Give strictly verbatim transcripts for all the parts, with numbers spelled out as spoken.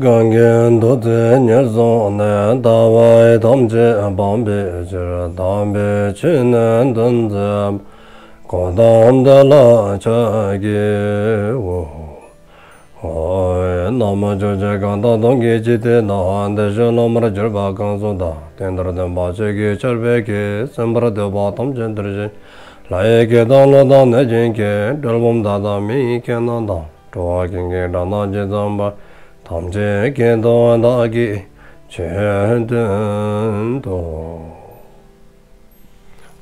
གང་གིས་ཐུགས་བརྩེ་ཉེར་བཟུང་ནས། ལྟ་བ་ཐམས་ཅད་སྤང་བའི་ཕྱིར། དམ་པའི་ཆོས་ནི་སྟོན་མཛད་པ། གོའུ་ཏམ་དེ་ལ་ཕྱག་འཚལ་ལོ། ཨོ། ན་མོ། ཕྱོགས་བཅུའི་གང་དག་སྟོང་གི་འཇིག་རྟེན་ན། བདེ་གཤེགས་སློབ་མར་གྱུར་པ་གང་སུ་དག། དེང་འདིར་སྟོན་པ་ཆོས་ཀྱི་ཆར་འབེབས་ཀྱིས། གསན་པར་འདོད་པ་ཐམས་ཅད་འདིར་བྱོན། ལྷ་ཡི་སྐད་དང་ཀླུ་དང་གནོད་སྦྱིན་སྐད། གྲུལ་བུམ་དག་དང་མི་ཡི་སྐད་རྣམས་དང་། འགྲོ་བ་ཀུན་གྱི་སྒྲ་རྣམས་ཇི་ཙམ་པ། ཐམས་ཅད་སྐད་དུ་བདག་གིས་ཆོས་བསྟན་ཏོ།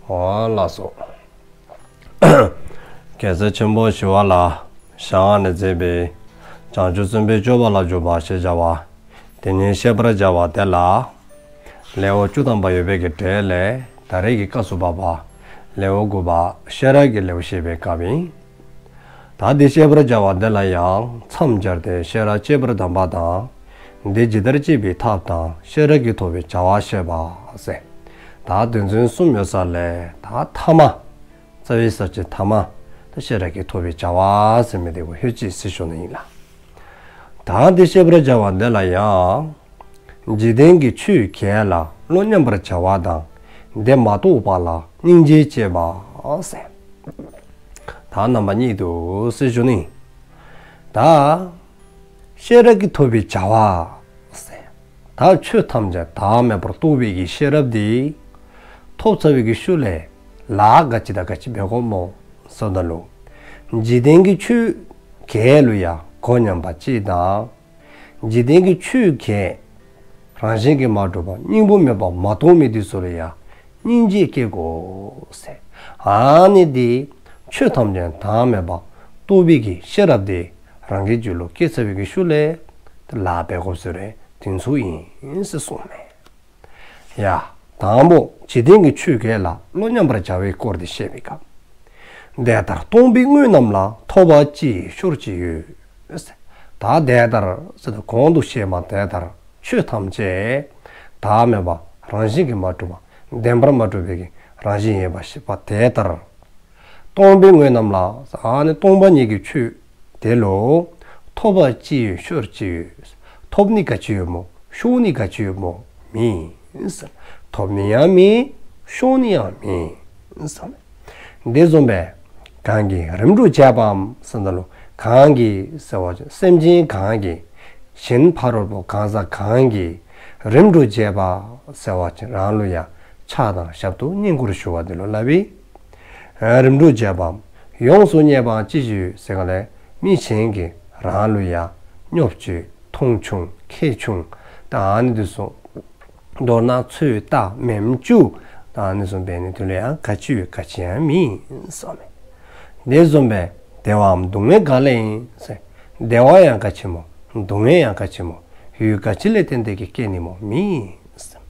ཨོ་ལགས་སོ། རྒྱལ་སྲས་ཆེན་པོ་ཞི་བ་ལྷའི་ཞལ་སྔ་ནས་མཛད་པའི་བྱང་ཆུབ་སེམས་དཔའི་སྤྱོད་པ་ལ་འཇུག་པ་ཞེས་བྱ་བ་དེ་ཉིད་བཤད་པར་བྱ་བ་དེ་ལ། ལེའུ་བཅུ་ཐམ་པ་ཡོད་པའི་གི་གྲས་ལས་ད་རེས་ཀྱི་སྐབས་སུ་བབ་པ་ལེའུ་དགུ་པ་ཤེས་རབ་ཀྱི་ལེའུ་བཤད་པའི་སྐབས་ཡིན། ད་འདི་བཤད་པར་བྱ་བ་འདི་ལ་ཡང་མཚམས་སྦྱར་ཏེ་ཤེས་རབ་བསྐྱེད་པར་གདམས་པ་དང་། འདི་ཇི་ལྟར་བསྐྱེད་པའི་ཐབས་དང་། ཤེས་རབ་ཀྱིས་ཐོབ་པའི་བྱ་བ་བཤད་པ་ཟེར། ད་དོན་ཚན་གསུམ་ཡོད་ས་ལས་ད་ཐ་མ། རྩ་བའི་ས་བཅད་ཐ་མ། ད་ཤེས་རབ་ཀྱིས་ཐོབ་པའི་བྱ་བ་ཟེར་མི་དེ་གོ་ཧེ་ཅི་ཟེར་ཞུ་ནི་ཡིན་ལགས། ད་འདི་བཤད་པར་བྱ་བ་འདི་ལ་ཡང་། འཇིག་རྟེན་གྱི་ཆོས་བརྒྱད་ལ་བློ་མཉམ་པར་བྱ་བ་དང་། དེ་མ་རྟོགས་པ་ལ་སྙིང་རྗེ་བསྐྱེད་པ་ཟེར། ད་རྣམ་པ་གཉིས་འདུག་ཟེར་ཞུ་ནི། ད་ཤེས་རབ་ཀྱིས་ཐོབ་པའི་བྱ་བ་ཟེར། ད་ཆོས་ཐམས་ཅད་བདག་མེད་པར་རྟོགས་པའི་གི་ཤེས་རབ་དེ་ཐོབ་ཚར་བའི་གི་ཤུལ་ལས་ལཱ་ག་ཅི་དང་ག་ཅི་འབད་དགོཔ་སྨོ་ཟེརཝ་ད་ལུ། འཇིག་རྟེན་གྱི་ཆོས་བརྒྱད་ལུ་ཡང་གོ་མཉམ་པ་ཅིག་དང་། འཇིག་རྟེན་གྱི་ཆོས་བརྒྱད་རང་བཞིན་གྱིས་མ་གྲུབ་པ་སྙིང་པོ་མེད་པ་མ་རྟོགས་མི་དེ་ཚུ་ལུ་ཡང་སྙིང་རྗེ་བསྐྱེད་དགོ་ཟེར། ཨ་ནི་དེ་ཆོས་ཐམས་ཅད་བདག་མེད་པ་རྟོགས་པའི་གི་ཤེས་རབ་དེ་རང་གི་རྒྱུད་ལུ་སྐྱེས་ཚར་བའི་གི་ཤུལ་ལས་ལཱ་འབད་དགོཔ་ཟེར་རུང་དེ་ཚུ་ཨིན་ཟེར་གསུངས་མས། ཡ། དང་པོ་འཇིག་རྟེན་གྱི་ཆོས་བརྒྱད་ལ་བློ་མཉམ་པར་བྱ་བའི་སྐོར་དེ་བཤད་པའི་སྐབས། དེ་ལྟར་སྟོང་པའི་དངོས་རྣམས་ལ། ཐོབ་པ་ཅི་ཡི་ཤུགས་ཅི་ཡོད། ད་དེ་ལྟར་ཟེར་ཏེ་གོང་དུ་བཤད་མ་དེ་ལྟར་ཆོས་ཐམས་ཅད་བདག་མེད་པ་རང་བཞིན་གྱིས་མ་གྲུབ་པ་བདེན་པར་མ་གྲུབ་པའི་གི་རང་བཞིན་ཡིན་པ་ཤེས་པ་དེ་ལྟར། སྟོང་པའི་དངོས་རྣམས་ལ། ཨ་ནི་སྟོང་པ་ཉིད་ཀྱི་ཆོས་དེ་ལུ་ཐོབ་པ་ཅི་ཡོད་ཤུགས་ཅི་ཡོད། ཐོབ་ནི་ག་ཅི་ཡོད་སྨོ། ཤོར་ནི་ག་ཅི་ཡོད་སྨོ། མེད་ཟེར། ཐོབ་ནི་ཡང་མེད། ཤོར་ནི་ཡང་མེད་ཟེར། དེ་བཟུམ་སྦེ་གང་གིས་རིམ་གྲོ་བྱས་པའམ་ཟེརཝ་ད་ལུ་གང་གིས་ཟེར་བ་ཅིན་སེམས་ཅན་གང་གིས། གཞན་ཕ་རོལ་པོ་གང་ཟག་གང་གིས་རིམ་གྲོ་བྱས་པ་ཟེར་བ་ཅིན་རང་ལུ་ཡང་ཕྱག་དང་ཞབས་ཏོག་བསྙེན་བཀུར་ཞུ་བ་དེ་ལུ་སླབ་ཨིན། རིམ་གྲོ་བྱས་པའམ་ཡོངས་སུ་བརྙས་པའང་ཅི་ཞིག་ཡོད་ཟེར་ག་ལས་མི་གཞན་གྱིས་རང་ལུ་ཡང་བརྙས་བཅོས་མཐོང་ཆུང་ཁེ་ཆུང་ད་ཨ་ནི་དེ་ཚུ། མདོར་ན་ཚོད་ལྟ་མེདཔ་བཅུག་ད་ཨ་ནི་བཟུམ་འབད་ནི་དེ་ལུ་ཡང་ག་ཅི་ཡོད་ག་ཅི་ཡང་མེད་ཟེར་མས། དེ་བཟུམ་སྦེ་བདེ་བའམ་སྡུག་བསྔལ་གང་ལས་ཡིན་ཟེར། བདེ་བ་ཡང་ག་ཅི་སྨོ། སྡུག་བསྔལ་ཡང་ག་ཅི་སྨོ། ཡུལ་ག་ཅི་ལས་བརྟེན་ཏེ་གི་སྐྱེ་ནི་སྨོ། མེད་ཟེར།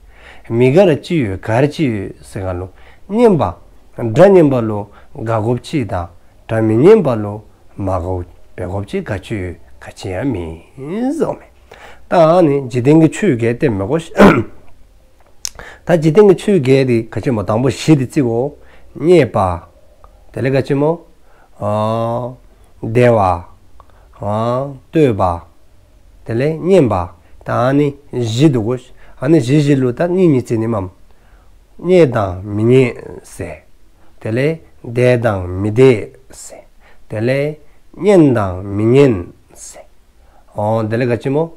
མི་དགར་ཅི་ཡོད་དགར་ཅི་ཡོད་ཟེར་ག་ལུ་སྙན་པ། སྒྲ་སྙན་པ་ལུ་དགའ་དགོཔ་ཅིག་དང་སྒྲ་མི་སྙན་པ་ལུ་མ་དགའཝ་འབད་དགོཔ་ཅིག་ག་ཅི་ཡོད་ག་ཅི་ཡང་མེད་ཟེར་མས། ད་ཨ་ནི་འཇིག་རྟེན་གྱི་ཆོས་བརྒྱད་དེ་མེན་གོ། ད་འཇིག་རྟེན་གྱི་ཆོས་བརྒྱད་དེ་ག་ཅི་སྨོ། དང་པོ་གཞི་དེ་བརྩི་དགོ། རྙེད་པ། དེ་ལས་ག་ཅི་སྨོ། ཨ་བདེ་བ། ཨ་བསྟོད་པ། དེ་ལས་སྙན་པ། ད་ཨ་ནི་གཞི་འདུག་གོ། ཨ་ནི་གཞི་བཞི་ལུ་ད་གཉིས་གཉིས་བརྩི་ནི་མས། རྙེད་དང་མི་རྙེད་ཟེར། དེ་ལས་བདེ་དང་མི་བདེ་ཟེར། དེ་ལས་སྙན་དང་མི་སྙན་ཟེར། ཨོ་དེ་ལས་ག་ཅི་སྨོ།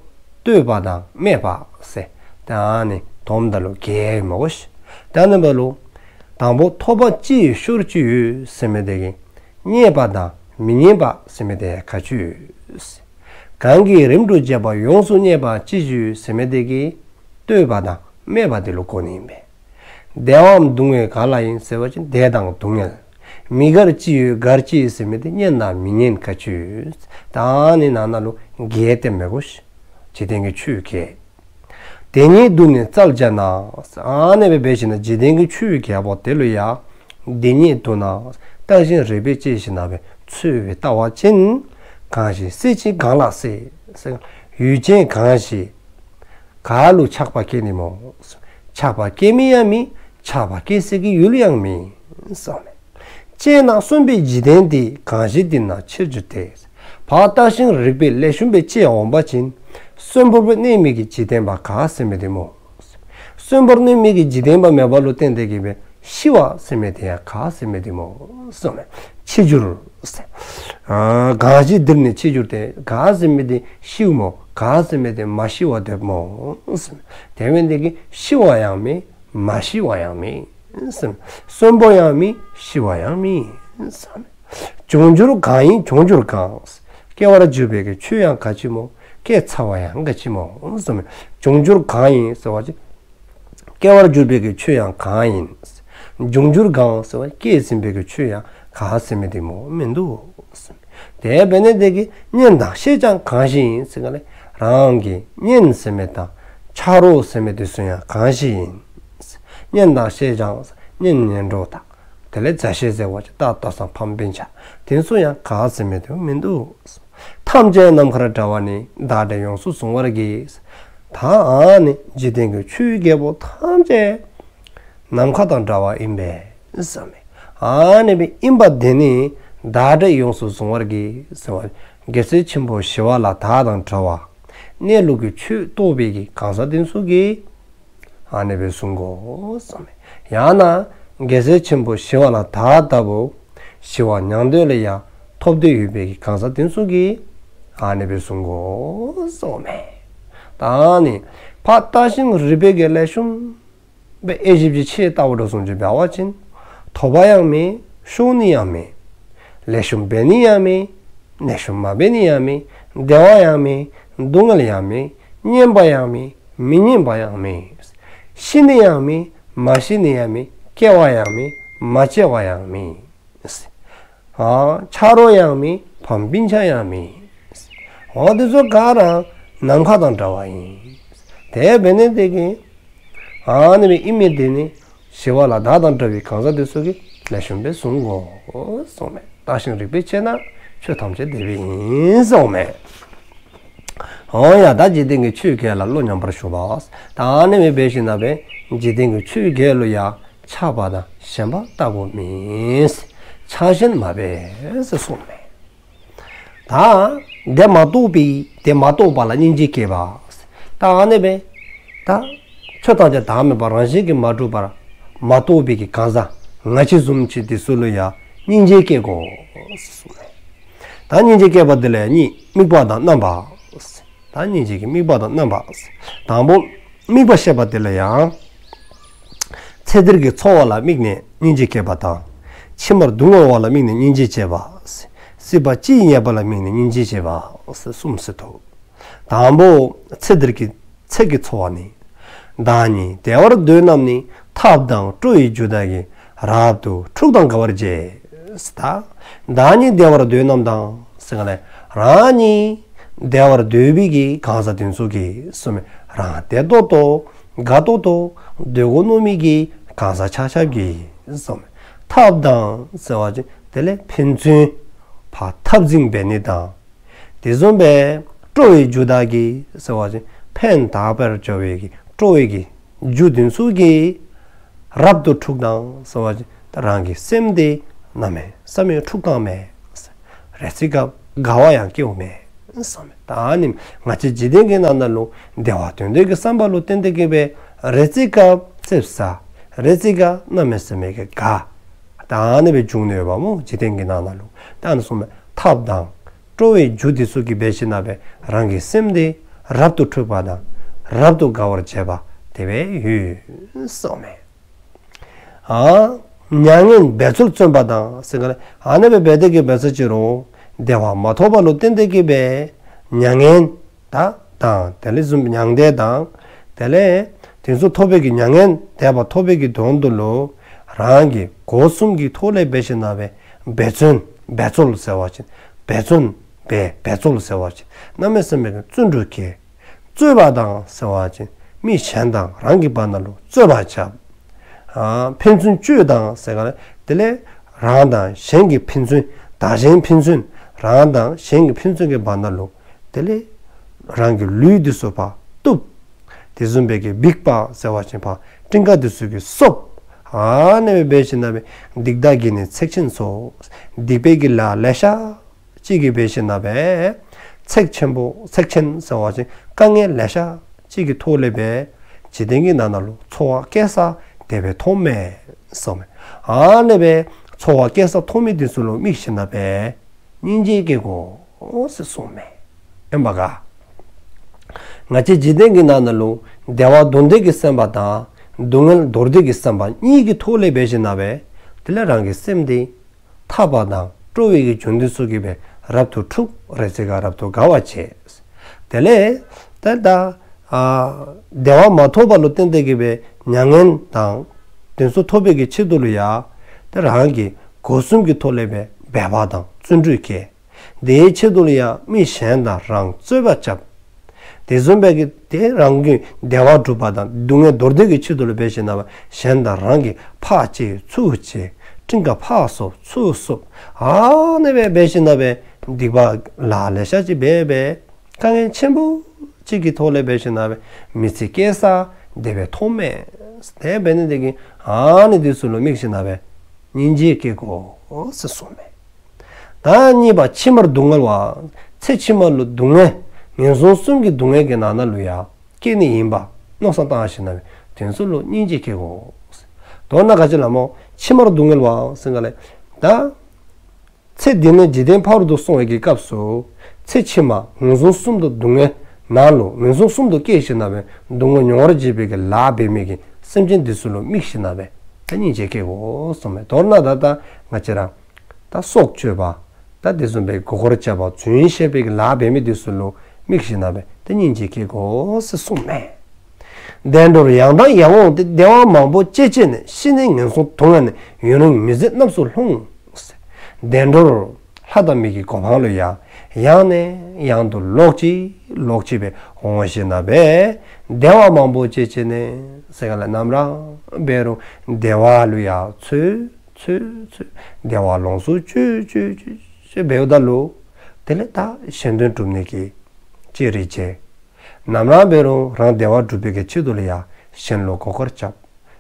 བསྟོད་པ་དང་སྨད་པ་ཟེར། ད་ཨ་ནི་བསྡོམས་ད་ལུ་བརྒྱད་མས་གོ་ཤིག། ད་ཨ་ནི་འབདཝ་ལུ་དང་པོ་ཐོབ་པ་ཅི་ཡི་ཤུགས་ཅི་ཡོད་ཟེར་མི་དེ་གིས་རྙེད་པ་དང་མི་རྙེད་པ་ཟེར་མི་དེ་ག་ཅི་ཡོད་ཟེར། གང་གིས་རིམ་གྲོ་བྱས་པ་ཡོངས་སུ་བརྙས་པ་ཅི་ཞིག་ཡོད་ཟེར་མི་དེ་གིས་བསྟོད་པ་དང་སྨད་པ་དེ་ལུ་གོ་ནི་ཨིན་པས། བདེ་བའམ་སྡུག་བསྔལ་གང་ལ་ཡིན་ཟེར་བ་ཅིན་བདེ་དང་སྡུག་བསྔལ། མི་དགར་ཅི་ཡོད་དགར་ཅི་ཡོད་ཟེར་མི་དེ་སྙན་དང་མི་སྙན་ག་ཅི་ཡོད། ད་ཨ་ནི་ནང་ན་ལུ་བརྒྱད་དེ་མས་གོ་ཤིག། འཇིག་རྟེན་གྱི་ཆོས་བརྒྱད། དེ་ཉིད་དུ་ནི་བཙལ་བྱས་ན། ཨ་ནི་སྦེ་འབད་ཞིནམ་ན་འཇིག་རྟེན་གྱི་ཆོས་བརྒྱད་པོ་དེ་ལུ་ཡང་དེ་ཉིད་དུ་ན་བརྟགས་ཤིང་རིགས་པས་དཔྱད་ཞིནམ་ན་སྦེ་འཚོལ་བའི་ལྟ་བ་ཅིན། གང་ཞིག་སྲིད་ཅིང་གང་ལ་སྲིད། ཡུལ་ཅན་གང་ཞིག་ག་ལུ་ཆགས་པ་སྐྱེ་ནི་སྨོ། ཆགས་པ་སྐྱེ་མི་ཡང་མེད། ཆགས་པ་སྐྱེ་སའི་གི་ཡུལ་ཡང་མེད་ཟེར་མས། དཔྱད་ན་གསུམ་པའི་འཇིག་རྟེན་འདི། གང་ཞིག་འདི་ན་ཕྱིར་འགྱུར་ཏེ། ཕར་བརྟགས་ཤིང་རིགས་པས་ལེགས་ཤོམ་སྦེ་དཔྱད་འོང་པ་ཅིན། གསོན་པོར་གནས་མི་གི་འཇིག་རྟེན་པ་ག་ཟེར་མི་འདི་སྨོ། གསོན་པོར་གནས་མི་གི་འཇིག་རྟེན་པ་མེདཔ་ལུ་བརྟེན་ཏེ་གི་སྦེ་ཤི་བ་ཟེར་མི་འདི་ཡང་ག་ཟེར་མི་འདི་སྨོ་གསུངས་མས། འཆི་འགྱུར་ཟེར། ཨ་གང་ཞིག་འདིར་ནི་འཆི་འགྱུར་ཏེ། ག་ཟེར་མི་འདི་ཤིཝ་སྨོ། ག་ཟེར་མི་འདི་མ་ཤི་བར་སྡོདཔ་སྨོ་གསུངས་མས། དེ་འབད་ནི་དེ་གིས་ཤི་བ་ཡང་མེད། མ་ཤི་བ་ཡང་མེད་གསུངས་མས། གསོན་པོ་ཡང་མེད། ཤི་བ་ཡང་མེད་གསུངས་མས། འབྱུང་འགྱུར་གང་ཡིན་འབྱུང་འགྱུར་གང་། སྐྱེ་བར་འགྱུར་བའི་གི་ཆོས་ཡང་ག་ཅི་སྨོ། སྐྱེ་ཚར་བ་ཡང་ག་ཅི་སྨོ་གསུངས་མས། འབྱུང་འགྱུར་གང་ཡིན་ཟེར་བ་ཅིན། སྐྱེ་བར་འགྱུར་བའི་གི་ཆོས་ཡང་གང་ཡིན། འབྱུང་འགྱུར་གང་ཟེར་བ་སྐྱེས་ཟིན་པའི་གི་ཆོས་ཡང་ག་ཟེར་མི་འདི་སྨོ་མིན་འདུག་གསུངས་མས། དེ་འབད་ནི་དེ་གིས་གཉེན་དང་བཤེས་ཀྱང་གང་ཞིག་ཡིན་ཟེར་ག་ལས་རང་གི་གཉེན་ཟེར་མི་དང་ཆ་རོགས་ཟེར་མི་དེ་ཚུ་ཡང་གང་ཞིག་ཡིན། གཉེན་དང་བཤེས་ཀྱང་གཉེན་ཉེ་འགྲོ་དང་། དེ་ལས་མཛའ་བཤེས་ཟེར་བ་ཅིན་ད་ལྟོ་ཚང་ཕམ་སྤུན་ཆ། དེ་ཚུ་ཡང་ག་ཟེར་མི་དེ་མིན་འདུག་ཐམས་ཅད་ནམ་མཁའ་འདྲ་བ་ནི། བདག་འདྲས་ཡོངས་སུ་གཟུང་བར་གྱིས། ད་ཨ་ནི་འཇིག་རྟེན་གྱི་ཆོས་བརྒྱད་པོ་ཐམས་ཅད་ནམ་མཁའ་དང་འདྲ་བ་ཨིན་པས་གསུངས་མས། ཨ་ནི་སྦེ་ཨིན་པ་དེ་ནི་བདག་འདྲས་ཡོངས་སུ་གཟུང་བར་གྱིས་ཟེར་བ་རྒྱལ་སྲས་ཆེན་པོ་ཞི་བ་ལྷ་དག་དང་འདྲ་བ། གནས་ལུགས་ཀྱི་ཆོས་རྟོགས་པའི་གི་གང་ཟག་དེ་ཚུ་གིས་ཨ་ནི་སྦེ་གཟུང་དགོ་གསུངས་མས། ཡང་ན་རྒྱལ་སྲས་ཆེན་པོ་ཞི་བ་ལྷ་དག་ལྟ་བུ་ཞི་བ་མྱང་འདས་ལུ་ཡང་ཐོབ་འདོད་ཡོད་པའི་གི་གང་ཟག་དེ་ཚུ་གིས་ཨ་ནི་སྦེ་གཟུང་དགོ་གསུངས་མས། ད་ནི་ཕར་བརྟགས་ཤིང་རིགས་པའི་གི་ལེགས་ཤོམ་སྦེ་དབྱེ་ཞིབ་ཅིག་ཕྱེ་བལྟཝ་ད་བཟུམ་ཅིག་འབད་བ་ཅིན། ཐོབ་པ་ཡང་མེད། ཤོར་ནི་ཡང་མེད། ལེགས་ཤོམ་འབད་ནི་ཡང་མེད། ལེགས་ཤོམ་མ་འབད་ནི་ཡང་མེད། བདེ་བ་ཡང་མེད། སྡུག་བསྔལ་ཡང་མེད། སྙན་པ་ཡང་མེད། མི་སྙན་པ་ཡང་མེད། ཤི་ནི་ཡང་མེད། མ་ཤི་ནི་ཡང་མེད། སྐྱེ་བ་ཡང་མེད། མ་སྐྱེ་བ་ཡང་མེད། ཨ་ཆ་རོགས་ཡང་མེད། ཕམ་སྤུན་ཆ་ཡང་མེད། འོ་དེ་ཚུ་ག་ར་ནམ་མཁའ་དང་འདྲ་བ་ཨིན། དེ་འབད་ནི་དེ་གིས་ཨ་ནི་སྦེ་ཨིན་མི་དེ་ནི་ཞི་བ་ལྷ་དག་དང་འདྲ་བའི་གང་ཟག་དེ་ཚུ་གིས་ལེགས་ཤོམ་སྦེ་གཟུང་དགོ་གསུངས་མས། བརྟགས་ཤིང་རིགས་པས་དཔྱད་ན་ཆོས་ཐམས་ཅད་བདེ་བའི་ཡིན་གསུངས་མས། འོ་ཡ་ད་འཇིག་རྟེན་གྱི་ཆོས་བརྒྱད་ལ་བློ་མཉམ་པར་ཞུགས་པ། ད་ཨ་ནི་སྦེ་འབད་ཞིནམ་ལས་འཇིག་རྟེན་གྱི་ཆོས་བརྒྱད་ལུ་ཡང་ཆགས་པ་དང་ཞེན་པ་ལྟ་བུ་མེད། ཆགས་ཞེན་མ་འབད་ཟེར་གསུངས་མས། ད་དེ་མ་རྟོགས་པའི་དེ་མ་རྟོགས་པ་ལ་སྙིང་རྗེ་སྐྱེས་པ། ད་ཨ་ནི་སྦེ་ད་ཆོས་ཐམས་ཅད་བདག་མེད་པ་རང་བཞིན་གྱིས་མ་གྲུབ་པར་མ་རྟོགས་པའི་གི་གང་ཟག་ང་བཅས་བཟུམ་ཅིག་དེ་ཚུ་ལུ་ཡང་སྙིང་རྗེ་སྐྱེ་དགོ་གསུངས་མས། ད་སྙིང་རྗེ་སྐྱེ་བ་དེ་ལ་གཉིས། དམིགས་པ་དང་རྣམ་པ། ད་སྙིང་རྗེ་གི་དམིགས་པ་དང་རྣམ་པ། དང་པོ་དམིགས་པ་བཤད་པ་དེ་ལ་ཡང་། ཚེ་འདིར་གྱི་འཚོ་བ་ལ་དམིགས་ནས་སྙིང་རྗེ་སྐྱེས་པ་དང་། ཕྱི་མར་སྡུག་བསྔལ་བ་ལ་དམིགས་ནས་སྙིང་རྗེ་སྐྱེས་པ། སྲིད་པ་སྤྱིའི་ཉེས་པ་ལ་དམིགས་ནས་སྙིང་རྗེ་སྐྱེས་པ། གསུམ་ཟེར་དོ། དང་པོ་ཚེ་འདིར་གྱི་ཚེ་གི་འཚོ་བ་ནི། བདག་ཉིད་བདེ་བར་འདོད་རྣམས་ནི། ཐབས་དང་སྤྲོ་བའི་རྒྱུ་དག་གིས། རབ་ཏུ་འཁྲུགས་དང་དགའ་བར་བྱེད། ད་བདག་ཉིད་བདེ་བར་འདོད་རྣམས་དང་ཟེར་ག་ལས་རང་ཉིད་བདེ་བར་འདོད་པའི་གི་གང་ཟག་དེ་ཚུ་གིས་གསུངས་མས། རང་བདེ་ཏོག་ཏོ་དགའ་ཏོག་ཏོ་འདོད་དགོ་མནོ་མི་གི་གང་ཟག་ཆ་ཁྱབ་ཀྱིས་གསུངས་མས། ཐབས་དང་ཟེར་བ་ཅིན་དེ་ལས་ཕན་ཚུན་ཕར་འཐབ་འཛིང་འབད་ནི་དང་། དེ་བཟུམ་སྦེ་སྤྲོ་བའི་རྒྱུ་དག་གིས་ཟེར་བ་ཅིན་ཕན་བཏགས་པར་བྱ་བའི་གི་སྤྲོ་བའི་གི་རྒྱུ་དེ་ཚུ་གིས་རབ་ཏུ་འཁྲུགས་དང་ཟེར་བ་ཅིན་ད་རང་གི་སེམས་དེ་གནམ་མེད་ས་མེད་འཁྲུགས་དང་མས། རེ་ཚེ་སྐབས་དགའ་བ་ཡང་སྐྱེཝ་མས་གསུངས་མས། ད་ནི་ང་བཅས་འཇིག་རྟེན་གྱི་ནང་ན་ལུ་བདེ་བ་དོན་དོན་གྱི་བསམ་པ་ལུ་བརྟེན་ཏེ་གི་སྦེ་རེ་ཚེ་སྐབས་ཙིགཔ་ཟ། རེ་ཚེ་སྐབས་གནམ་མེད་ས་མེད་ཀྱི་དགའ། ད་ནི་སྦེ་བྱུང་ནི་ཡོདཔ་སྨོ་འཇིག་རྟེན་གྱི་ནང་ན་ལུ། ད་ནི་གསུངས་མས། ཐབས་དང་སྤྲོ་བའི་རྒྱུ་དེ་ཚུ་གིས་འབད་ཞིནམ་ལས་རང་གི་སེམས་དེ་རབ་ཏུ་འཁྲུགས་པ་དང་རབ་ཏུ་དགའ་བར་བྱེད་པ་དེ་སྦེ་ཡོད་གསུངས་མས། ཨ་མྱ་ངན་འབད་རྩོལ་བརྩོན་པ་དང་ཟེར་ག་ལས་ཨ་ནི་སྦེ་འབད་དེ་གི་འབད་ས་ཅི་རུང་བདེ་བ་མ་ཐོབ་པ་ལུ་བརྟེན་ཏེ་གི་སྦེ་མྱ་ངན་ད་དང་དེ་ལས་བཟུམ་མྱང་འདས་དང་དེ་ལས་དེ་ཚུ་ཐོབ་པའི་གི་མྱ་ངན་འདས་པ་ཐོབ་པའི་གི་དོན་དུ་ལུ་རང་གི་སྒོ་གསུམ་གྱི་ཐོག་ལས་འབད་ཞིནམ་ལས་འབད་བརྩོན་འབད་རྩོལ་ཟེར་བ་ཅིན་འབད་བརྩོན་འབད་འབད་རྩོལ་ཟེར་བ་ཅིན་གནམ་མེད་ས་མེད་ཀྱི་བརྩོན་འགྲུས་བསྐྱེད། རྩོད་པ་དང་ཟེར་བ་ཅིན་མི་གཞན་དང་རང་གི་བར་ན་ལུ་རྩོད་པ་རྐྱབ། ཨ་ཕན་ཚུན་གཅོད་དང་ཟེར་ག་ལས་དེ་ལས་རང་དང་གཞན་གྱི་ཕན་ཚུན་བདག་གཞན་ཕན་ཚུན་རང་དང་གཞན་གྱི་ཕན་ཚུན་གྱི་བར་ན་ལུ་དེ་ལས་རང་གི་ལུས་འདི་ཚུ་ཕར་གཏུབ། དེ་བཟུམ་སྦེ་གི་འབིགས་པ་ཟེར་བ་ཅིན་ཕར་སྤྲིན་དཀར་འདི་ཚུ་གིས་གསོབ། ཨ་ནི་སྦེ་འབད་ཞིནམ་ལས་སྡིག་དག་གིས་ནི་ཚེགས་ཆེན་སོགས། སྡིག་པའི་གི་ལཱ་ལེ་ཤ་ ཅིག་གིས་འབད་ཞིནམ་ལས་ཚེགས་ཆེན་པོ་ཚེགས་ཆེན་ཟེར་བ་ཅིན་དཀའ་ངལ་ལེ་ཤ་ཅིག་གི་ཐོག་ལས་འབད་འཇིག་རྟེན་གྱི་ནང་ན་ལུ་འཚོ་བ་སྐྱེལ་ས་དེ་སྦེ་མཐོངམ་མས་གསུངསམ་མས། ཨ་ནི་སྦེ་འཚོ་བ་སྐྱེལ་ས་མཐོང་མི་དེ་ཚུ་ལུ་དམིགས་ཞིནམ་ལས་སྙིང་རྗེ་སྐྱེ་དགོ་ཟེར་གསུངསམ་མས། ཨིན་པ་ག། ང་བཅས་འཇིག་རྟེན་གྱི་ནང་ན་ལུ་བདེ་བ་འདོད་འདོད་ཀྱི་སེམས་པ་དང་སྡུག་བསྔལ་འདོར་འདོད་ཀྱི་སེམས་པ་གཉིས་ཀྱི་ཐོག་ལས་འབད་ཞིནམ་ལས་དེ་ལས་རང་གི་སེམས་དེ་ཐར་པ་དང་སྤྲོ་བའི་གི་རྒྱུ་འདི་ཚུ་གིས་སྦེ་རབ་ཏུ་འཁྲུགས། རེ་ཚེ་ག་རབ་ཏུ་དགའ་བར་བྱེད། དེ་ལས་ད་ད་ཨ་བདེ་བ་མ་ཐོབ་པ་ལུ་བརྟེན་ཏེ་གིས་སྦེ་མྱ་ངན་དང་དེ་ཚུ་ཐོབ་པའི་གི་ཆེད་དུ་ལུ་ཡང་དེ་རང་གིས་སྒོ་གསུམ་གྱི་ཐོག་ལས་སྦེ་འབད་པ་དང་བརྩོན་འགྲུས་བསྐྱེད། དེའི་ཆེད་དུ་ལུ་ཡང་མི་གཞན་དང་རང་རྩོད་པ་རྐྱབ། དེ་བཟུམ་སྦེ་གི་དེ་རང་གི་བདེ་བ་སྒྲུབ་པ་དང་སྡུག་བསྔལ་འདོར་འདོད་ཀྱི་ཆེད་དུ་ལུ་འབད་ཞིནམ་ལས་གཞན་དང་རང་གིས་ཕར་བྱེད་ཚུར་བྱེད་གྲངས་ཀ་ཕར་སོབ་ཚུར་སོབ་ཨ་ནི་སྦེ་འབད་ཞིནམ་ལས་སྡིག་པ་ལཱ་ལེ་ཤ་ཅིག་འབད་འབད་དཀའ་ངལ་ཆེན་པོ་ཅིག་གི་ཐོག་ལས་འབད་ཞིནམ་ལས་མི་ཚེ་སྐྱེལ་ས་དེ་སྦེ་མཐོངམ་མས། དེ་འབད་ནི་དེ་གིས་ཨ་ནི་དེ་ཚུ་ལུ་དམིགས་ཞིནམ་ལས་སྙིང་རྗེ་སྐྱེ་དགོ་ཟེར་གསུངསམ་མས། ད་གཉིས་པ་ཕྱི་མར་སྡུག་བསྔལ་བ། ཚེ་ཕྱི་མ་ལུ་སྡུག་བསྔལ་ངན་སོང་གསུམ་གྱི་སྡུག་བསྔལ་གྱི་ནང་ན་ལུ་ཡང་སྐྱེ་ནི་ཨིནམ་མནོ་བསམ་བཏང་ཞིནམ་ལས་དེ་ཚུ་ལུ་སྙིང་རྗེ་སྐྱེ་དགོ། མདོར་ན་ག་ཅི་ལ་སྨོ། ཕྱི་མར་སྡུག་བསྔལ་བ་ཟེར་ག་ལས་ད་ཚེ་འདི་ནས་འཇིག་རྟེན་ཕ་རོལ་ཏུ་སོང་བའི་གི་སྐབས་སུ་ཚེ་ཕྱི་མ་ངན་སོང་གསུམ་དུ་སྡུག་བསྔལ་ནང་ལུ་ངན་སོང་གསུམ་དུ་སྐྱེ་ཞིནམ་ལས་སྡུག་བསྔལ་མྱོང་བར་བྱེད་པའི་གི་ལཱ་འབད་མི་གི་སེམས་ཅན་དེ་ཚུ་ལུ་དམིགས་ཞིནམ་ལས་ད་སྙིང་རྗེ་སྐྱེ་དགོ་གསུངསམ་མས། མདོར་ན་ད་ད་ང་བཅས་ར་ད་སྲོག་གཅོད་པ་ད་དེ་བཟུམ་སྦེ་མགུ་སྐོར་རྐྱབ་པ་རྫུན་བཤད་པའི་གི་ལཱ་འབད་མི་དེ་ཚུ་ལུ་དམིགས་ཞིནམ་ལས་ད་སྙིང་རྗེ་སྐྱེ་དགོ་ཟེར་གསུངསམ་མས། བདེ་འགྲོར་ཡང་དང་ཡང་འོངས་ཏེ། བདེ་བ་མང་པོ་སྤྱད་སྤྱད་ནས། ཤི་ནས་ངན་སོང་སྡུག་བསྔལ་ནི། ཡུན་རིང་མི་བཟད་རྣམས་སུ་ལྷུང་། བདེ་འགྲོར་ལྷ་དང་མི་གི་གོ་འཕང་ལུ་ཡང་ཡང་ནས་ཡང་དུ་ལོག་ཅི་ལོག་ཅི་སྦེ་འོང་ཞིནམ་ལས་བདེ་བ་མང་པོ་སྤྱད་སྤྱད་ནས་ཟེར་ག་ལས་ནམ་ར་འབད་རུང་བདེ་བ་ལུ་ཡང་འཚོལ་འཚོལ་འཚོལ་བདེ་བ་ལོངས་སུ་སྤྱོད་སྤྱོད་སྤྱོད་སྤྱོད་འབདཝ་ད་ལུ་དེ་ལས་ད་གཞན་དོན་སྒྲུབ་ནི་གི་ཅི་རིགས་ཅི། ནམ་ར་འབད་རུང་རང་བདེ་བ་སྒྲུབ་པའི་གི་ཆེད་དུ་ལུ་ཡང་གཞན་ལུ་མགུ་སྐོར་རྐྱབ།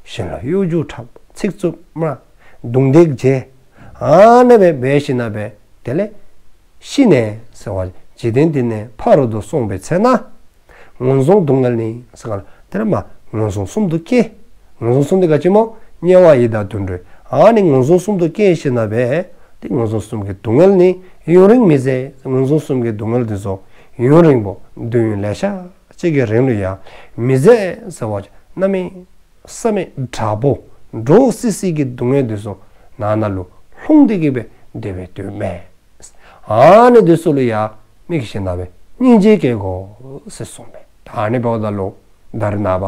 གཞན་ལུ་གཡོ་སྒྱུ་འཁྲབ། ཚིག་རྩུབ་སྨྲ། རྡུང་རྡེག་བྱེད། ཨ་ནི་སྦེ་འབད་ཞིནམ་ལས་དེ་ལས་ཤི་ནས་ཟེར་བ་འཇིག་རྟེན་འདི་ནས་ཕ་རོལ་ཏུ་སོང་བའི་ཚེ་ན་ངན་སོང་སྡུག་བསྔལ་ནི་ཟེར་ག་ལས་དེ་ལས་མ་ངན་སོང་གསུམ་དུ་སྐྱེ། ངན་སོང་གསུམ་དེ་ག་ཅི་སྨོ། དམྱལ་བ་ཡི་དྭགས་དུད་འགྲོ། ཨ་ནི་ངན་སོང་གསུམ་དུ་སྐྱེ་ཞིནམ་ལས་དེ་ངན་སོང་གསུམ་གྱི་སྡུག་བསྔལ་ནི་ཡུན་རིང་མི་བཟད། ངན་སོང་གསུམ་གྱི་སྡུག་བསྔལ་དེ་ཚུ་ཡུན་རིང་པོ་དུས་ཡུན་ལེ་ཤ་ཅིག་གི་རིང་ལུ་ཡང་མི་བཟད་ཟེར་བ་ཅིན་གནམ་མེད་ས་མེད་དྲག་པོ་འདྲོག་སི་སི་གི་སྡུག་བསྔལ་དེ་ཚུ་ནང་ན་ལུ་ལྷུང་སྟེ་གི་སྦེ་དེ་སྦེ་སྡོདཔ་མས། ཨ་ནི་དེ་ཚུ་ལུ་ཡང་དམིགས་ཞིནམ་ལས་སྙིང་རྗེ་སྐྱེ་དགོ་ཟེར་གསུངསམ་མས། ད་ཨ་ནི་འབདཝ་ད་ལུ་ད་རེས་ནངས་པ་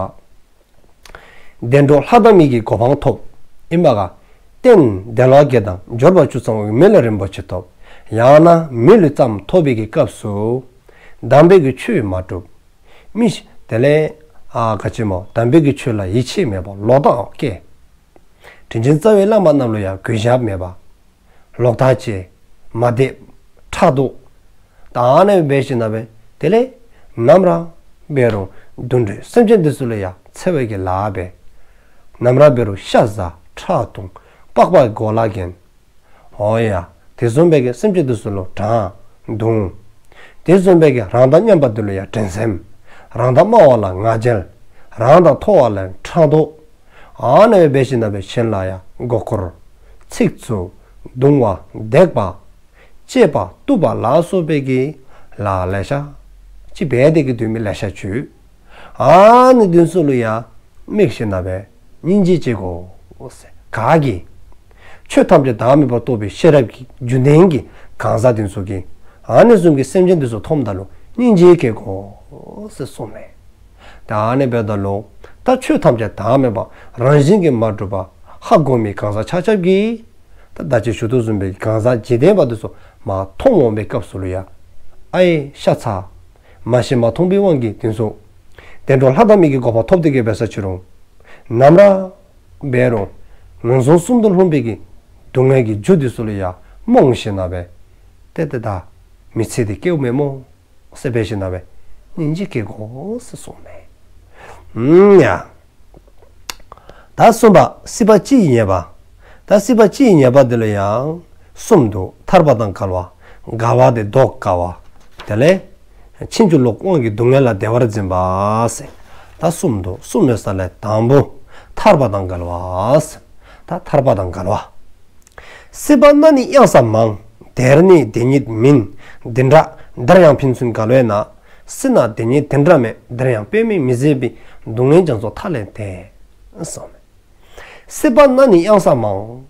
བདེ་འགྲོ་ལྷ་དང་མི་གི་གོ་འཕང་ཐོབ། ཨིན་པ་ག། རྟེན་དལ་བ་བརྒྱད་དང་འབྱོར་པ་བཅུ་ཚང་བའི་མི་ལུས་རིན་པོ་ཆེ་ཐོབ། ཡང་ན་མི་ལུས་ཙམ་ཐོབ་པའི་གི་སྐབས་སུ་དམ་པའི་གི་ཆོས་མ་སྒྲུབ། མི་ཤི་དེ་ལས་ཨ་ག་ཅི་སྨོ། དམ་པའི་གི་ཆོས་ལ་ཡིད་ཆེས་མེད་པ་ལོག་ལྟ་སྐྱེ། དྲིན་ཅན་རྩ་བའི་བླ་མ་རྣམས་ལུ་ཡང་གུས་ཞབས་མེད་པ། ལོག་ལྟ་སྐྱེ། མ་དད། ཕྲག་དོག། ད་ཨ་ནི་འབད་ཞིནམ་ལས་དེ་ལས་ནམ་ར་འབད་རུང་དུད་འགྲོ་སེམས་ཅན་དེ་ཚུ་ལུ་ཡང་འཚེ་བའི་གི་ལཱ་འབད། ནམ་ར་འབད་རུང་ཤ་ཟ། ཁྲག་འཐུང་། པགས་པ་གོ་ལ་གྱོན། འོ་ཡ། དེ་བཟུམ་སྦེ་གི་སེམས་ཅན་དེ་ཚུ་ལུ་དྲང་བརྡུང་། དེ་བཟུམ་སྦེ་གི་རང་དང་མཉམ་པ་དེ་ལུ་ཡང་འགྲན་སེམས། རང་དང་དམའ་བ་ལ་ང་རྒྱལ། རང་དང་མཐོ་བ་ལ་ཕྲག་དོག། ཨ་ནི་སྦེ་འབད་ཞིནམ་ལས་གཞན་ལ་ཡང་མགུ་སྐོར། ཚིག་རྩུབ། རྡུང་བ། བརྡེག་པ། གཅེས་པ་གཏུབ་པ་ལ་སོགས་པའི་གི་ལཱ་ལེ་ཤ་ཅིག་འབད་དེ་གི་སྡོད་མི་ལེ་ཤ་ཅིག། ཨ་ནི་དེ་ཚུ་ལུ་ཡང་དམིགས་ཞིནམ་ལས་སྙིང་རྗེ་སྐྱེ་དགོ་ཟེར། ག་གིས། ཆོས་ཐམས་ཅད་བདག་མེད་པར་རྟོགས་པའི་ཤེས་རབ་ཀྱི་རྒྱུད་ལྡན་གྱི་གང་ཟག་དེ་ཚུ་གིས་ཨ་ནི་བཟུམ་གྱི་སེམས་ཅན་དེ་ཚུ་མཐོངམ་ད་ལུ་སྙིང་རྗེ་སྐྱེ་དགོ་ཟེར་གསུངསམ་མས། ད་ཨ་ནི་འབདཝ་ད་ལུ་ད་ཆོས་ཐམས་ཅད་བདག་མེད་པ་རང་བཞིན་གྱིས་མ་གྲུབ་པ་ཧ་གོ་མི་གང་ཟག་ཆ་ཁྱབ་ཀྱིས་ད་ད་ཅི་ཞུ་དོ་བཟུམ་སྦེ་གང་ཟག་འཇིག་རྟེན་པ་དེ་ཚུ་མ་མཐོང་འོང་པའི་སྐབས་སུ་ལུ་ཡང་ཨའེ་ཤ་ཚ། མ་ཤེས་མ་མཐོང་པའི་དབང་གིས་དེ་ཚུ་བདེ་འགྲོ་ལྷ་དང་མི་གི་གོ་འཕང་ཐོབ་སྟེ་གི་འབད་ས་ཅི་རུང་ནམ་ར་འབད་རུང་ངན་སོང་གསུམ་དུ་ལྷུང་པའི་གི་སྡུག་བསྔལ་གྱི་རྒྱུ་དེ་ཚུ་ལུ་ཡང་རྨོངས་ཞིནམ་ལས་ཏེ་ཏེ་ད་མི་ཚེ་འདི་སྐྱེལཝ་མེན་སྨོ་ཟེར་འབད་ཞིནམ་ལས་སྙིང་རྗེ་སྐྱེ་དགོ་ཟེར་གསུངསམ་མས། ཨུམ་ཡ། ད་གསུམ་པ་སྲིད་པ་སྤྱི་ཡི་ཉེས་པ། ད་སྲིད་པ་སྤྱི་ཡི་ཉེས་པ་འདི་ལུ་ཡང་གསུམ་འདུག། ཐར་པ་དང་བྲལ་བ། འགལ་བ་དེ་ལྡོག་དཀའ་བ། དེ་ལས་ཕྱིན་ཅི་ལོག་དབང་གིས་སྡུག་བསྔལ་ལ་བདེ་བར་འཛིན་པ་ཟེར། ད་གསུམ་འདུག། གསུམ་ཡོད་ས་ལས་དང་པོ་ཐར་པ་དང་འགལ་བ་ཟེར། ད་ཐར་པ་དང་འགལ་བ། སྲིད་པ་ན་ནི་གཡང་ས་མང་། དེར་ནི་དེ་ཉིད་མིན། འདི་འདྲ་དེར་ཡང་ཕན་ཚུན་འགལ་བས་ན། སྲིད་ན་དེ་ཉིད་དེ་འདྲ་མེད། དེར་ཡང་དཔེ་མེད་མི་བཟད་པའི། སྡུག་བསྔལ་རྒྱ་མཚོ་མཐའ་ལས་འདས། གསུངས་མས། སྲིད་པ་ན་ནི་གཡང་ས་མང་།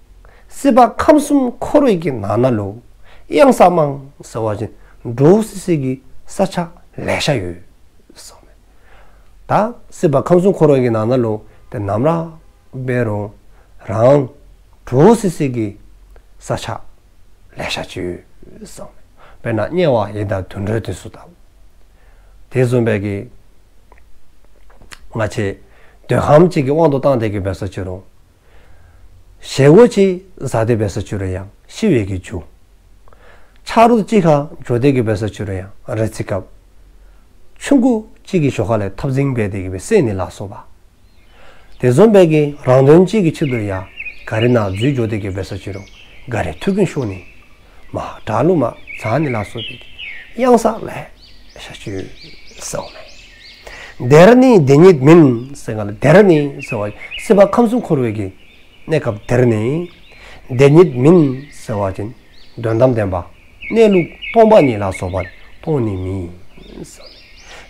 སྲིད་པ་ཁམས་གསུམ་འཁོར་བའི་གི་ནང་ན་ལུ་གཡང་ས་མང་ཟེར་བ་ཅིན་འདྲོག་སི་སི་གི་ས་ཆ་ལེ་ཤ་ཡོད་གསུངས་མས། ད་སྲིད་པ་ཁམས་གསུམ་འཁོར་བའི་གི་ནང་ན་ལུ་ཏེ་ནམ་ར་འབད་རུང་རང་འདྲོག་སི་སི་གི་ས་ཆ་ལེ་ཤ་ཅིག་ཡོད་གསུངས་མས། དཔེར་ན་དམྱལ་བ་ཡི་དྭགས་དུད་འགྲོ་དེ་ཚུ་དང་། དེ་བཟུམ་སྦེ་གི་ང་བཅས་འདོད་ཁམས་ཅིག་གི་དབང་དུ་བཏང་སྟེ་གི་འབད་ས་ཅིག་རུང་བཞེས་སྒོ་ཅིག་བཟའ་སྟེ་འབད་ས་ཅིག་རུང་ཡང་ཤི་བའི་གི་རྒྱུ། ཆ་རོགས་ཅིག་ཁར་འགྱོ་སྟེ་གི་འབད་ས་ཅིག་རུང་ཡང་རེ་ཚེ་སྐབས་ཆུང་ཀུ་ཅིག་གི་ཞོར་ཁ་ལས་འཐབ་འཛིང་འབད་དེ་གི་འབད་བསད་ནི་ལ་སོགས་པ། དེ་བཟུམ་སྦེ་གི་རང་དོན་ཅིག་གི་ཆེད་དུ་ཡང་ག་རི་ནང་འཛུལ་འགྱོ་སྟེ་གི་འབད་ས་ཅིག་རུང་ག་རི་ཐུར་གུ་ཤོར་ནི། མ་དྲག་རླུང་མ་འཛག་ནི་ལ་སོགས་པའི་གི་གཡང་ས་ལེ་ཤ་ཅིག་ཡོད་གསུངས་མས། དེར་ནི་དེ་ཉིད་མིན་ཟེར་ག་ལས་དེར་ནི་ཟེར་བ་སྲིད་པ་ཁམས་གསུམ་འཁོར་བའི་གི་གནས་སྐབས་དེར་ནི། དེ་ཉིད་མིན་ཟེར་བ་ཅིན་དོན་དམ་བདེན་པ་གནས་ལུགས་སྟོང་པ་ཉིད་ལ་སོགས་པ་སྟོང་ཉིད་མིན།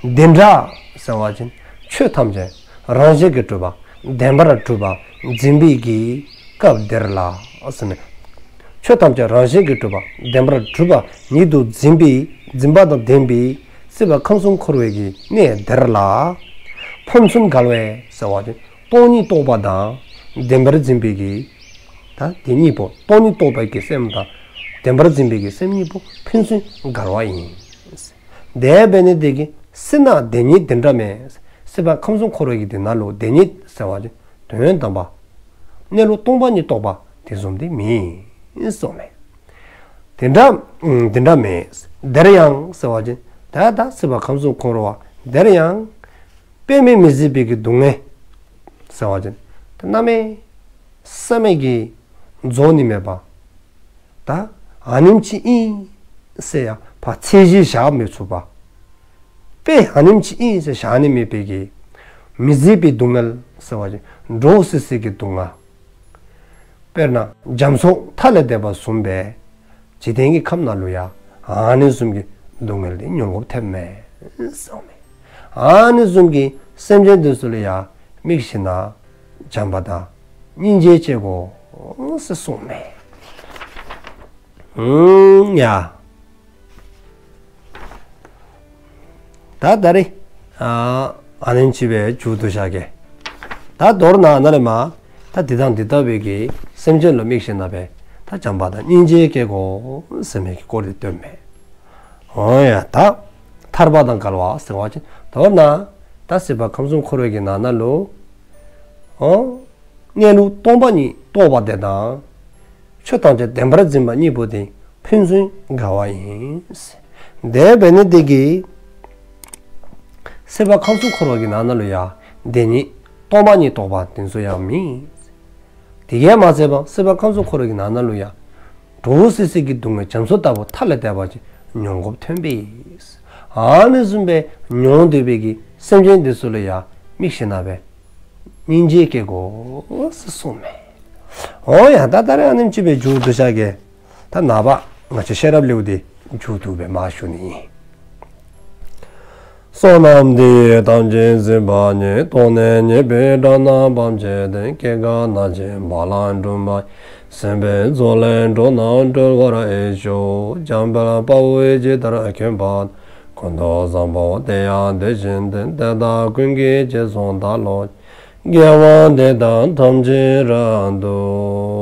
འདི་འདྲ་ཟེར་བ་ཅིན་ཆོས་ཐམས་ཅད་རང་བཞིན་གྱིས་གྲུབ་པ་བདེན་པར་གྲུབ་པ་འཛིན་པའི་གི་སྐབས་དེར་ལ་ཟེར་མས། ཆོས་ཐམས་ཅད་རང་བཞིན་གྱིས་གྲུབ་པ་བདེན་པར་གྲུབ་པ་ཉིད་དུ་འཛིན་པའི་འཛིན་པ་དང་ལྡན་པའི་སྲིད་པ་ཁམས་གསུམ་འཁོར་བའི་གི་གནས་དེར་ལ་ཕན་ཚུན་འགལ་བས་ཟེར་བ་ཅིན་སྟོང་ཉིད་རྟོགས་པ་དང་བདེན་པར་འཛིན་པའི་གི་ད་དེ་གཉིས་པོ་སྟོང་ཉིད་རྟོགས་པའི་གི་སེམས་དང་བདེན་པར་འཛིན་པའི་གི་སེམས་གཉིས་པོ་ཕན་ཚུན་འགལ་བ་ཡིན། དེ་འབད་ནི་དེ་གིས་སྲིད་ན་དེ་ཉིད་དེ་འདྲ་མེད། སྲིད་པ་ཁམས་གསུམ་འཁོར་བའི་གི་དེ་ནང་ལུ་དེ་ཉིད་ཟེར་བ་ཅིན་དོན་དམ་པ་གནས་ལུགས་སྟོང་པ་ཉིད་རྟོགས་པ་དེ་བཟུམ་དེ་མེད་གསུངས་མས། དེ་འདྲ་དེ་འདྲ་མེད། དེར་ཡང་ཟེར་བ་ཅིན་ད་ད་སྲིད་པ་ཁམས་གསུམ་འཁོར་བ་དེར་ཡང་དཔེ་མེད་མི་བཟད་པའི་གི་སྡུག་བསྔལ་ཟེར་བ་ཅིན་ད་གནམ་མེད་ས་མེད་ཀྱི་རྫོགས་ནི་མེད་པ། ད་ཨ་ནེམ་ཅིག་ཨིན་ཟེར་ཡང་ཕར་ཚད་གཞི་བཞག་མི་ཚུགས་པ། དཔེ་ཨ་ནེམ་ཅིག་ཨིན་ཟེར་བཞག་ནི་མེད་པའི་གི་མི་བཟད་པའི་སྡུག་བསྔལ་ཟེར་བ་ཅིན་འདྲོག་སི་སི་གི་སྡུག་བསྔལ། དཔེར་ན་རྒྱ་མཚོ་མཐའ་ལས་འདས་པ་བཟུམ་སྦེ་འཇིག་རྟེན་གྱི་ཁམས་ནང་ལུ་ཡང་ཨ་ནི་བཟུམ་གྱི་སྡུག་བསྔལ་དེ་མྱོང་དགོཔ་ཐོནམ་མས་གསུངས་མས། ཨ་ནི་བཟུམ་གྱི་སེམས་ཅན་དེ་ཚུ་ལུ་ཡང་དམིགས་ཞིནམ་ན་བྱམས་པ་དང་སྙིང་རྗེ་སྐྱེ་དགོ་ཟེར་གསུངས་མས། ཨུམ་ཡ། ད་ད་རེས་ཨ་ཨ་ནེམ་ཅིག་སྦེ་མཇུག་བསྡུ་བཞག་གེ། ད་མདོར་ན་ནཱ་ལས་མར་ད་འདི་དང་འདི་ལྟ་བུའི་གི་སེམས་ཅན་ལུ་དམིགས་ཞིནམ་ན་སྦེ་ད་བྱམས་པ་དང་སྙིང་རྗེ་སྐྱེ་དགོ་ཟེར་མི་གི་སྐོར་དེ་སྟོནམ་མས། འོ་ཡ། ད་ཐར་པ་དང་འགལ་བ་ཟེར་བ་ཅིན་མདོར་ན་ད་སྲིད་པ་ཁམས་གསུམ་འཁོར་བའི་གི་ནང་ན་ལུ་ཨོ་གནས་ལུགས་སྟོང་པ་ཉིད་རྟོགས་པ་དེ་དང་ཆོས་ཐམས་ཅད་བདེན་པར་འཛིན་པ་གཉིས་པོ་དེ་ཕན་ཚུན་འགལ་བ་ཡིན། དེ་འབད་ནི་དེ་གིས་སྲིད་པ་ཁམས་གསུམ་འཁོར་བ་གི་ནང་ན་ལུ་ཡང་དེ་ཉིད་སྟོང་པ་ཉིད་རྟོགས་པ་དེ་ཚུ་ཡང་མེད། དེ་གིས་མ་ཚད་པར་སྲིད་པ་ཁམས་གསུམ་འཁོར་བ་གི་ནང་ན་ལུ་ཡང་འདྲོག་སི་སི་གི་སྡུག་བསྔལ་རྒྱ་མཚོ་ལྟ་བུ་མཐའ་ལས་འདས་པ་ཅིག་མྱོང་དགོཔ་ཐོན་པས། ཨ་ནི་བཟུམ་སྦེ་མྱོང་སྡོད་པའི་གི་སེམས་ཅན་དེ་ཚུ་ལུ་ཡང་དམིགས་ཞིནམ་ན་སྦེ་སྙིང་རྗེ་སྐྱེ་དགོ་ཟེར་གསུངས་མས། འོ་ཡ། ད་ད་རེས་ཨ་ནེམ་ཅིག་སྦེ་མཇུག་བསྡུ་བཞག་གེ། ད་ནངས་པ་ང་བཅས་ཤེས་རབ་ལེའུ་འདི་མཇུག་བསྡུ་སྦེ་མར་ཞུ་ནི་ཨིན། བསོད་ནམས་འདི་ཡིས་ཐམས་ཅད་གཟིགས་པ་ཉིད། ཐོབ་ནས་ཉེས་པའི་དགྲ་རྣམས་ཕམ་བྱས་ཏེ། སྐྱེ་རྒ་ན་འཆིའི་རྦ་རླབས་འཁྲུགས་པ་ཡི། སྲིད་པའི་མཚོ་ལས་འགྲོ་རྣམས་སྒྲོལ་བར་ཤོག། འཇམ་དཔལ་དཔའ་བོས་ཇི་ལྟར་མཁྱེན་པ་དང་། ཀུན་ཏུ་བཟང་པོ་དེ་ཡང་དེ་བཞིན་ཏེ། དེ་དག་ཀུན་གྱི་རྗེས་སུ་བདག་སློབ་ཅིང་། དགེ་བ་འདི་དག་ཐམས་ཅད་རབ་ཏུ་